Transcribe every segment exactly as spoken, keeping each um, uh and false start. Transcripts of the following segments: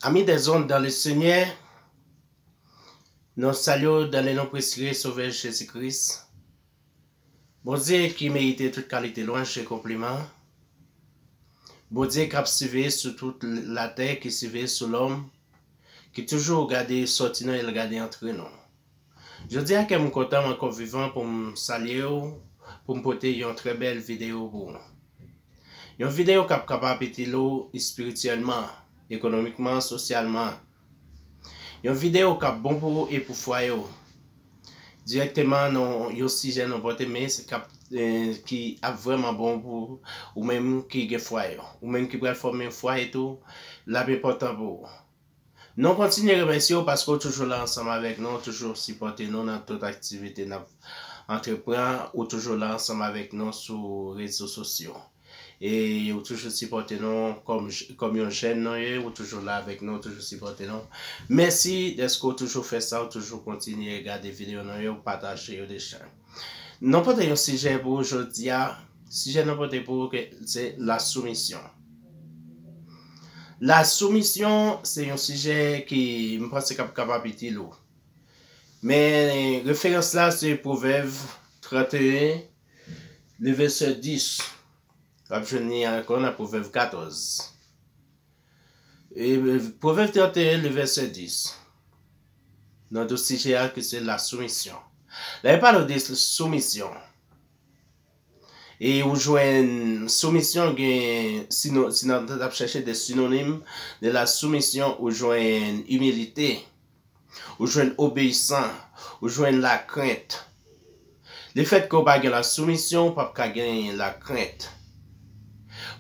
Amis des ondes dans le Seigneur, nou salye w dans le nom précieux Sauveur Jésus-Christ. Bondye ki merite tout kalite lwanj e konpliman. Bondye k ap siveye sou tout latè, ki siveye sou lòm, ki toujou gade sòti nou e l gade antre nou. Jodi a, kè m kontan m ankò vivan pou m salye w, pou m pote yon trè bèl videyo pou ou. Yon videyo k ap kapab itil ou espirityèlman, ekonomikman, sosyalman. Yon videyo k ap bon pou ou e pou fwaye w. Dirèkteman nan yon sijè nou pote, men se k ap, eh, ki ap vrèman bon pou ou menm ki gen fwaye. Ou menm ki pral fòme yon fwaye tou, l ap enpòtan pou ou. Nou kontinye remèsye w paske w toujou la ansanm avèk nou, w toujou sipòte nou nan tout aktivite n ap antreprann, ou toujou la ansanm avèk nou sou rezo sosyo. E ou toujou sipòte nou kòm j-, kòm yon jèn nou ye, ou toujou la avèk nou, ou toujou sipòte nou. Mèsi dèske w toujou fè sa, w toujou kontinye gade videyo nou yo, pataje yo deja. Nou pote yon sijè pou ou jodi a. Sijè nou pote pou ou ke se la soumisyon. La soumisyon se yon sijè ki m panse k ap kapab itil ou. Men referans la se Pwovèv trannteyen, le vèsè dis. W ap jwenn li ankò nan Pwovèv katòz. E, Pwovèv trannteyen, le vèsè dis. Nan do sijè a ki se la soumisyon. Lè yo pale de soumisyon, e ou jwenn soumisyon gen sino-, si n ap chèche de sinonim de la soumisyon, ou jwenn imilite, ou jwenn obeyisan, ou jwenn lakrent. Lefètke w pa gen la soumisyon, ou p ap ka gen lakrent.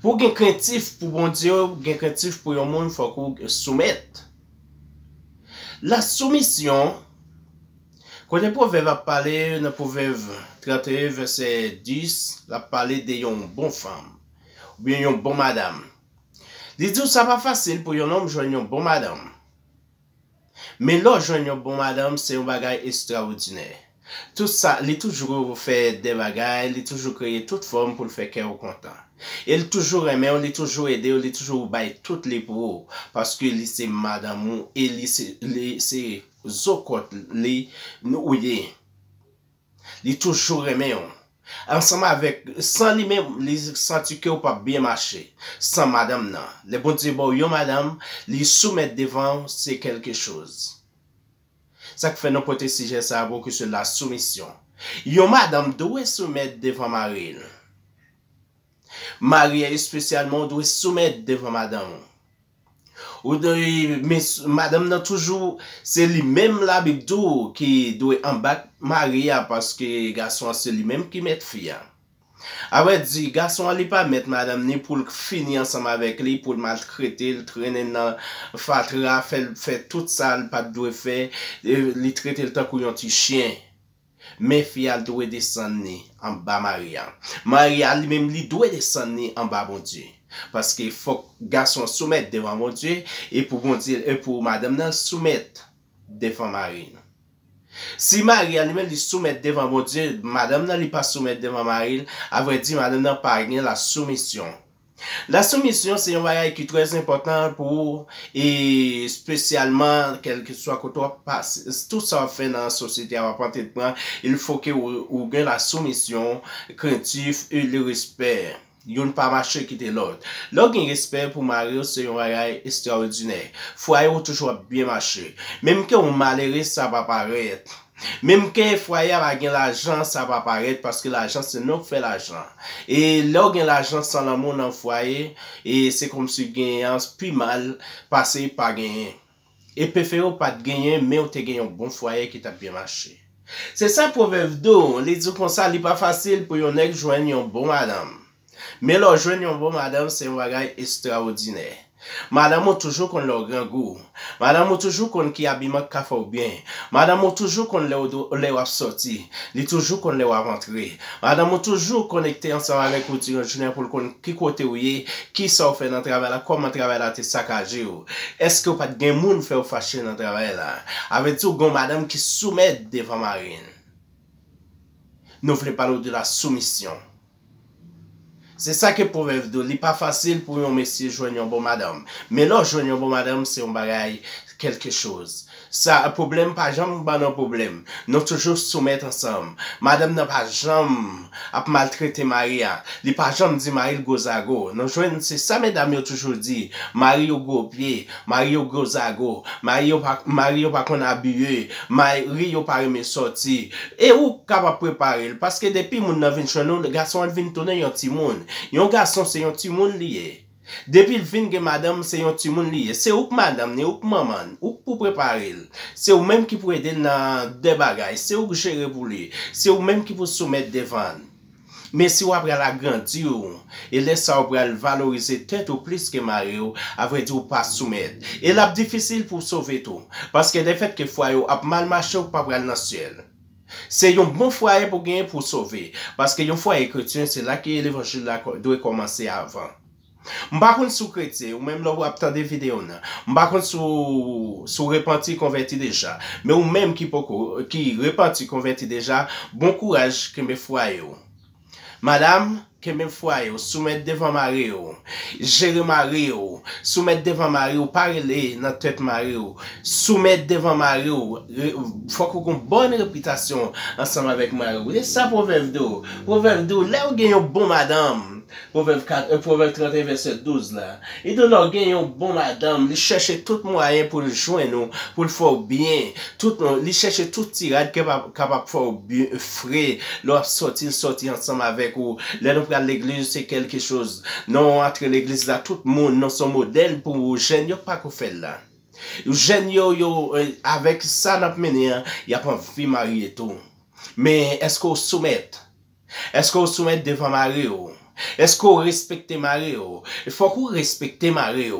Pou w gen krentif pou Bondye, gen krentif pou yon moun, fòk ou soumèt. La soumisyon, kote Pwovèv ap pale, nan Pwovèv trannteyen, vèsè dis, l ap pale de yon bon fanm, oubyen yon bon madanm. Li di w sa pa fasil pou yon nonm jwenn yon bon madanm. Men lè w jwenn yon bon madanm, se yon bagay estrawòdinè. Tout sa, li toujou fè de bagay, li toujou kreye tout fòm pou l fè kè w kontan. E li toujou renmen w, li toujou ede w, li toujou bay tout li pou ou, paske li se madanm ou e li se, li se zo kòt li ou ye. Li toujou renmen w. Ansanm avèk, san li menm, li santi ke w p ap byen mache san madanm nan. Lè Bondye ba w yon madanm, li soumèt devan w, se kèlke choz. Sa k fè nou pote sijè sa a pou ki se la soumisyon. Yon madanm dwe soumèt devan mari l. Mari a espesyalman, ou dwe soumèt devan madanm ou. Ou dwe, men s-, madanm nan toujou, se li menm Labib di w ki dwe anba mari a, paske gason an se li menm ki mèt fi a. Avrèdi, gason an li pa mèt madanm ni pou l fini ansanm avèk li, pou l maltrete l, trennen l nan fatra, fè l fè tout sa l pa t dwe fè, e li trete l tankou yon ti chen. Men fi a dwe desann li anba mari a. Mari a li menm li dwe desann li anba Bondye. Paske fòk gason an soumèt devan Bondye, e pou Bondye, e pou madanm nan soumèt devan mari l. Si mari a li menm li soumèt devan Bondye, madanm nan li pa soumèt devan mari l, avrèdi madanm nan pa gen la soumisyon. La soumisyon se yon bagay ki trè enpòtan pou ou, e espesyalman, kèlkeswa kote w ap pase, tout sa w ap fè nan sosyete a, w ap antreprann, il faut que ou, ou gen la soumisyon, krentif e le respè. Youn pa mache kite lòt. Lè w gen respè pou mari w, se yon bagay estrawòdinè. Fwaye w toujou ap byen mache. Menm ke w malere, sa pa parèt. Menm ke fwaye a pa gen lajan, sa pa parèt, paske lajan se nou k fè lajan. E lè w gen lajan san lanmou nan fwaye, e se kòmsi genyen an pi mal pase pa genyen. E prefere w pa t genyen, men w te gen yon bon fwaye ki t ap byen mache. Se sa Pwovèv di w, li di w konsa, li pa fasil pou yon nèg jwenn yon bon madanm. Men lè w jwenn yon bon madanm, se yon bagay estrawòdinè. Madanm ou toujou konn lè w grangou. Madanm ou toujou konn ki abiman k ka fè w byen. Madanm ou toujou konn lè w do-, lè w ap sòti. Li toujou konn lè w ap antre. Madanm ou toujou konekte ansanm avèk ou diran jounen an pou l konn ki kote w ye, kisa w fè nan travay la, kòman travay la te sakaje w. Èske w pa t gen moun fè w fache nan travay la? Avèdi w gen yon madanm ki soumèt devan mari l. Nou vle pale w de la soumisyon. Se sa ke pwovèb di w, li pa fasil pou yon mesye jwenn yon bon madanm. Men lè w jwenn yon bon madanm, se yon bagay kèlke choz. Sa, pwoblèm pa janm ban nou pwoblèm. Nou toujou soumèt ansanm. Madanm nan pa janm ap maltrete mari a. Li pa janm di mari l gwo zago. Nou jwenn, se sa medam yo toujou di. Mari yo gwo pye, mari yo gwo zago, mari yo pa, mari yo pa konn abiye, mari yo pa renmen sòti. E ou kapab prepare l, paske depi moun nan vin jwenn ou, gason an vin tounen yon timoun. Yon gason se yon timoun li ye. Depi l vin gen madanm, se yon timoun li ye. Se ou k madanm ni, ou k manman n, ou k pou prepare l. Se ou menm ki pou ede l nan de bagay. Se ou k jere pou li. Se ou menm ki pou soumèt devan l. Men si w apral agrandi w, e lè sa w pral valorize tèt ou plis ke mari w, avrèdi w pa soumèt. E l ap difisil pou w sove tou. Paske lefètke fwaye w ap mal mache, ou pa pral nan syèl. Se yon bon fwaye pou genyen pou w sove. Paske yon fwaye kretyen, se la ke levanjil la dwe kòmanse avan. M pa konn si w kretyen, ou menm lè w ap tande videyo m nan. M pa konn si w, si w repanti, konvèti deja. Men ou menm ki poko, ki repanti, konvèti deja, bon kouraj, kenbe fwaye w. Madanm, kenbe fwaye w, soumèt devan mari w. Jere mari w, soumèt devan mari w, pa rele nan tèt mari w. Soumèt devan mari w, re- fòk ou gen yon bòn repitasyon ansanm avèk mari w. E sa pwovèb di w. Pwovèb di w, lè w gen yon bon madanm, Pwovèb kat, e, Pwovèb trannteyen vèsè douz la. Li di w lè w gen yon bon madanm, li chèche tout mwayen pou l jwenn ou, pou l fè w byen. Tout, li chèche tout ti rad ki kapab, kapab fè w byen, fre. Lè w ap sòti, l sòti ansanm avèk ou. Lè nou pral legliz, se kèlke choz. Nan w antre legliz la, tout moun, nou se yon modèl pou jèn yo k pako fè l la. Jèn yo, yo, e, avèk sa n ap mennen an, y ap anvi marye tou. Men èske w soumèt? Èske w soumèt devan mari w? Èske w respekte mari w? Fòk ou respekte mari w.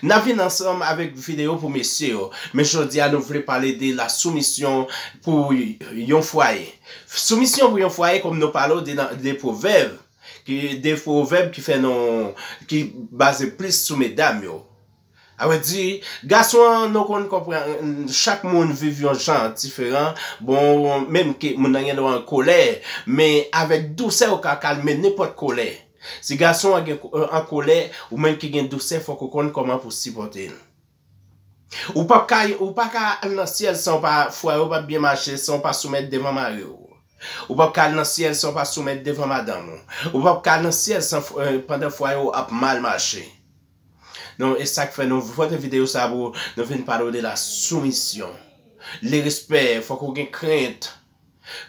N ap vin ansanm avèk videyo pou mesye yo, men jodi a nou vle pale de la soumisyon pou yon fwaye. Soumisyon pou yon fwaye, kòm nou pale w de, de pwovèb, ki, de pwovèb ki fè nou, ki baze plis sou medam yo. A vrè di, gason an, nou konn konprann, chak moun viv yon jan diferan. Bon, menm ke moun nan gen dwa an kolè, men avèk dousè, ou ka kalme nenpòt kolè. Si gason an gen ko- an kolè, ou menm ki gen dousè, fòk ou konn kòman pou sipòte l. Ou p ap ka, ou pa ka al nan syèl san w pa, fwaye w p ap byen mache, san w pa soumèt devan mari w. Ou p ap ka al nan syèl san w pa soumèt devan madanm ou. Ou p ap ka al nan syèl san, e, pandan fwaye w ap mal mache. Non, e sa k fè nou pote videyo sa pou nou vin pale w de la soumisyon. Le respè, fòk ou gen krent.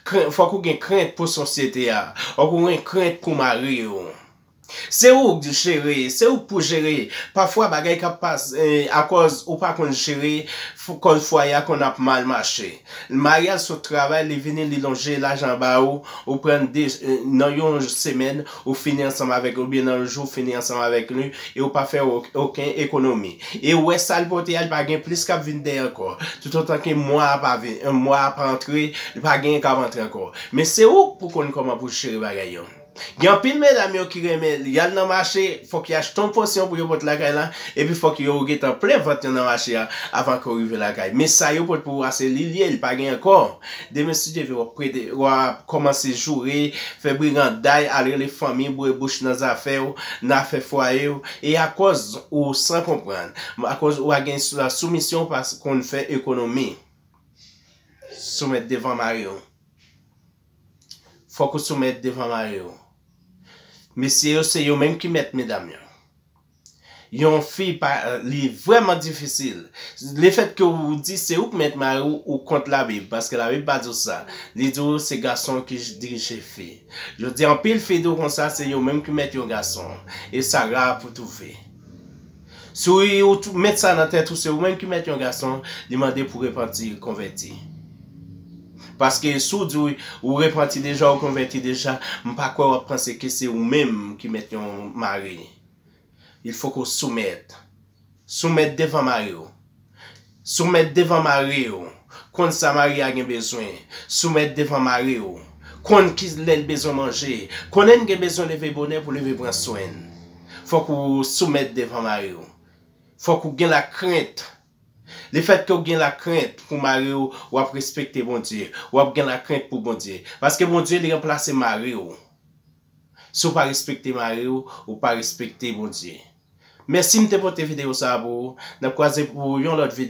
Kren- fòk ou gen krent pou sosyete a. Fòk ou gen krent pou mari w. Se ou k jere, se ou k pou jere. Pafwa bagay k ap pase, e, akòz ou pa konn jere, f- kòz fwaye a konn ap mal mache. Mari a sot travay, li vini, li lonje lajan ba ou, ou pran de, e, nan yon semèn, ou fini ansanm avèk li, oubyen nan yon jou, ou fini ansanm avèk li, e ou pa fè o- okenn ekonomi. E ou wè sa l pote a, li pa gen plis k ap vin dèyè ankò. Toutotan ke mwa a pa vin, mwa a pa antre, li pa genyen k ap antre ankò. Men se ou k pou konn kòman pou jere bagay yo. Gen anpil medam yo ki renmen y al nan mache, fòk y achte yon pòsyon pou yo pote lakay la, epi fòk yo gentan plen vant yo nan mache a avan ke yo rive lakay. Men sa yo pote pou ou a se li l ye, li pa gen ankò. Demen si Dye vle w ap prete, w ap kòmanse joure, fè briganday, al rele fanmi, boure bouch nan zafè w, nan afè fwaye w, e akòz ou san konprann, akòz ou pa gen sou- la soumisyon, ou pa konn fè ekonomi. Soumèt devan mari w. Fòk ou soumèt devan mari w. Mesye yo, se yo menm ki mèt medam yo. Yon fi pa, li vrèman difisil. Lefètke ou di se ou k mèt mari w, ou kont Labib, paske Labib pa di w sa. Li di w se gason ki dirije fi. Jodi a, anpil fi di w konsa, se yo menm ki mèt yon gason. E sa ra pou twouve. Si w, ou tou- met sa nan tèt ou, se ou menm ki mèt yon gason, li mande pou repanti, konvèti. Paske si w di w, ou repanti deja, ou konvèti deja, m pa kwè w ap panse ke se ou menm ki mèt yon mari. Il fòk ou soumèt. Soumèt devan mari w. Soumèt devan mari w. Konn sa mari a gen bezwen. Soumèt devan mari w. Konn ki lè l bezwen manje. Konnen l gen bezwen leve bonè pou leve pran swen l. Fòk ou soumèt devan mari w. Fòk ou gen lakrent. Lefètke w gen lakrent pou mari w, w ap respekte Bondye. W ap gen lakrent pou Bondye. Paske Bondye, li ranplase mari w. Si w pa respekte mari w, ou pa respekte Bondye. Mèsi, m te pote videyo sa a pou ou. N ap kwaze pou yon lòt videyo.